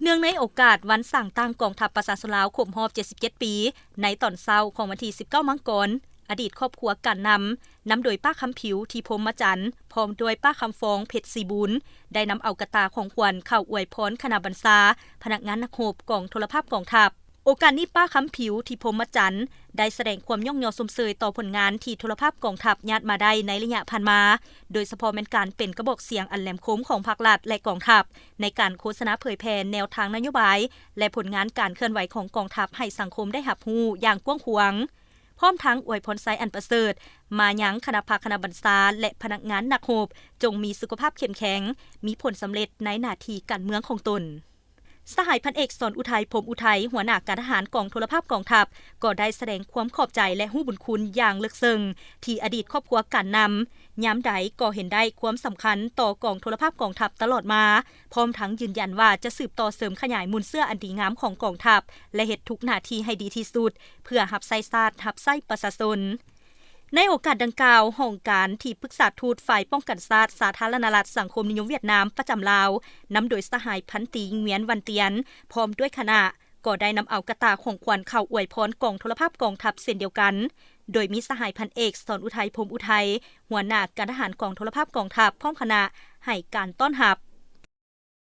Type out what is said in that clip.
ເນື່ອງໃນໂອກາດວັນສ້າງຕັ້ງກອງທັບປະຊາຊົນລາວຄົບຮອບເຈັດສິບເຈັດປີ, ໃນຕອນເຊົ້າຂອງວັນທີສິບເກົ້າມັງກອນ, ອະດີດຄອບຄົວການນຳ ນຳໂດຍປ້າຄຳຜິວ ທິພົມມະຈັນ ພ້ອມດ້ວຍປ້າຄຳຟອງ ເພັດສີບຸນ ໄດ້ນຳເອົາກະຕ່າຂອງຂວັນເຂົ້າອວຍພອນຄະນະບັນຊາ, ພະນັກງານນັກຮົບກອງໂທລະພາບກອງທັບ. ໂອກາດນີ້ ປ້າຄຳຜິວ ທິພົມມະຈັນ ໄດ້ສະແດງຄວາມຍ້ອງຍໍຊົມເຊີຍຕໍ່ຜົນງານທີ່ໂທລະພາບກອງທັບຍາດມາໄດ້ໃນໄລຍະຜ່ານມາ, ໂດຍສະເພາະແມ່ນການເປັນກະບອກສຽງອັນແຫຼມຄົມຂອງພາກລັດ ແລະ ກອງທັບ ໃນການໂຄສະນາເຜີຍແຜ່ແນວທາງນະໂຍບາຍ ແລະ ຜົນງານການເຄື່ອນໄຫວຂອງກອງທັບໃຫ້ສັງຄົມໄດ້ຮັບຮູ້ຢ່າງກວ້າງຂວາງ, ພ້ອມທັງອວຍພອນໄຊອັນປະເສີດມາຍັງຄະນະພັກຄະນະບັນຊາ ແລະ ພະນັກງານນັກຮົບ ຈົ່ງມີສຸຂະພາບເຂັ້ມແຂງ, ມີຜົນສຳເລັດໃນໜ້າທີ່ການເມືອງຂອງຕົນ. ສະຫາຍພັນເອກ ສອນອຸໄທ ພົມອຸໄທ ຫົວໜ້າການທະຫານກອງໂທລະພາບກອງທັບ ກໍໄດ້ສະແດງຄວາມຂອບໃຈ ແລະ ຮູ້ບຸນຄຸນຢ່າງເລິກເຊິ່ງ ທີ່ອະດີດຄອບຄົວການນຳ ຍາມໃດກໍເຫັນໄດ້ຄວາມສຳຄັນຕໍ່ກອງໂທລະພາບກອງທັບຕະຫຼອດມາ, ພ້ອມທັງຢືນຢັນວ່າຈະສືບຕໍ່ເສີມຂະຫຍາຍມູນເຊື້ອອັນດີງາມຂອງກອງທັບ ແລະ ເຮັດທຸກໜ້າທີ່ໃຫ້ດີທີ່ສຸດ ເພື່ອຮັບໃຊ້ຊາດ, ຮັບໃຊ້ປະຊາຊົນ. ໃນໂອກາດດັ່ງກ່າວ, ຫ້ອງການທີ່ປຶກສາທູດຝ່າຍປ້ອງກັນຊາດ ສາທາລະນະລັດສັງຄົມນິຍົມຫວຽດນາມປະຈຳລາວ, ນຳໂດຍສະຫາຍພັນຕີ ງວຽນ ວັນຕຽນ ພ້ອມດ້ວຍຄະນະ, ກໍໄດ້ນຳເອົາກະຕ່າຂອງຂວັນເຂົ້າອວຍພອນກອງໂທລະພາບກອງທັບເຊັ່ນດຽວກັນ, ໂດຍມີສະຫາຍພັນເອກ ສອນອຸໄທ ພົມອຸໄທ ຫົວໜ້າການທະຫານກອງໂທລະພາບກອງທັບ ພ້ອມຄະນະ ໃຫ້ການຕ້ອນຮັບ,